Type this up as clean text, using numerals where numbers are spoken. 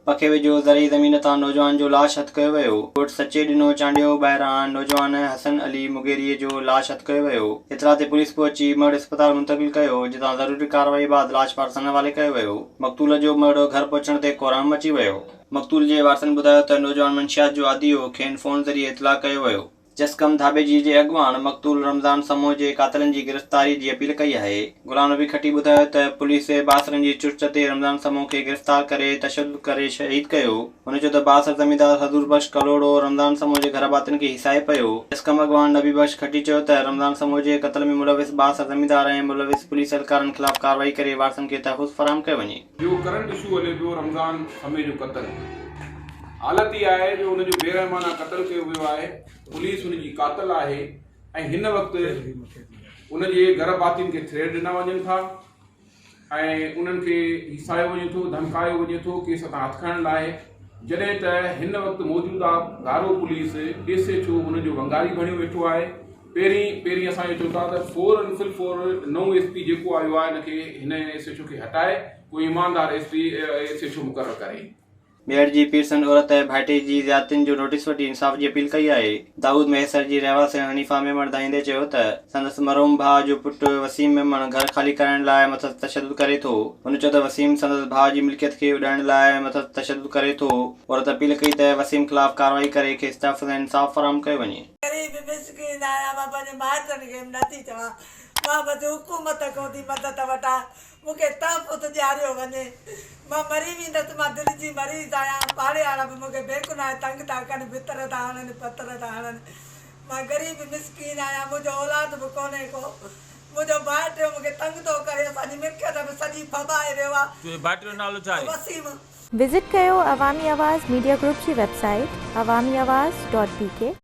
پکي ويجهو زرعي زمين تان نوجوان جو لاش هٿ ڪيو ويو. ڳوٺ سچي ڏنو چانڊيو ٻاهران نوجوان حسن علي مغيري جو لاش هٿ ڪيو ويو. اطلاع تي پوليس پهچي مڙهه اسپتال منتقل ڪيو، جتان ضروري ڪارروائي بعد لاش وارثن حوالي ڪيو ويو. مقتول جو مڙهه گهر پهچڻ تي ڪهرام مچي ويو. مقتول جي وارثن ٻڌايو ته نوجوان منشيات جو عادي هو، کين فون ذريعي اطلاع ڪيو ويو. جسقم ڌاٻيجي جي اڳواڻ مقتول رمضان سمون جي قاتلن جي گرفتاري جي اپيل ڪئي آهي. غلام نبي کٽي ٻڌايو ته پوليس بااثرن جي چرچ تي رمضان سمون کي گرفتار ڪري تشدد ڪري شهيد ڪيو. هن چيو ته بااثر زميندار حضور بخش ڪلهوڙو رمضان سمون جي گهر ڀاتين کي هيسائي پيو. جسقم اڳواڻ نبي بخش کٽي چيو ته رمضان سمون جي قتل ۾ ملوث بااثر زميندار ۽ ملوث پوليس اهلڪارن خلاف ڪارروائي ڪري وارثن کي تحفظ فراهم ڪيو وڃي. جو ڪرنٽ اشو هلي پيو رمضان سمي جو قتل حالت اها آهي جو ان جو بيرحمانه قتل ڪيو ويو آهي، پوليس ان جي قاتل آهي ۽ هن وقت ان جي گهر ڀاتين کي ٿريٽ ڏنا وڃن ٿا ۽ انهن کي هيسايو وڃي ٿو، ڌمڪايو وڃي ٿو ڪيس تان هٿ کڻڻ لاء، جڏهن ته هن وقت موجوده گارو پوليس ايس ايڇ او هن جو ونگاري بڻيو ويٺو آهي، پهرين پهرين اسان اهو چئون ٿا ته فورن فل فور نئون ايس پي جيڪو آيو آهي ان کي هن ايس ايڇ او کي هٽائي ڪو ايماندار S P S H O مقرر ڪري. ميهڙ جي پيرسن عورت ۽ ڀائٽي جي زيادتين جو نوٽيس وٺي انصاف جي اپيل ڪئي آهي. دائود مهيسر جي رهواسڻ حنيفه ميمڻ دانهيندي چيو ته سندس مرحوم ڀاء جو پٽ وسيم ميمڻ گهر خالي ڪرائڻ لاء مٿس تشدد ڪري ٿو. هن چيو ته وسيم سندس ڀاء جي ملڪيت کي اڏائڻ لاء مٿس تشدد ڪري ٿو. عورت اپيل ڪئي ته وسيم خلاف ڪارروائي ڪري کيس تحفظ ۽ انصاف فراهم ڪيو وڃي. غريب مسڪين آهيان مان پنهنجي مائٽن کي به نٿي چوان مان بس حڪومت کان ٿي مدد وٺان مون کي تحفظ ڏياريو وڃي. مان مري ويندس، مان دل جي مريض آهيان، پاڙي وارا به مون کي بيگناهه تنگ ٿا ڪن، ڀتر ٿا هڻن، پٿر ٿا هڻن. مان غريب مسڪين آهيان، منهنجو اولاد به ڪونهي ڪو. منهنجو ڀائٽيو مون کي تنگ ٿو ڪري، اسان جي ملڪيت به سڄي ڦٻائي ويو آهي. تنهنجي ڀائٽي جو نالو ڇا آهي؟ وسيم. وزٽ ڪيو عوامي آواز ميڊيا گروپ جي website Awami Awaz dot B K.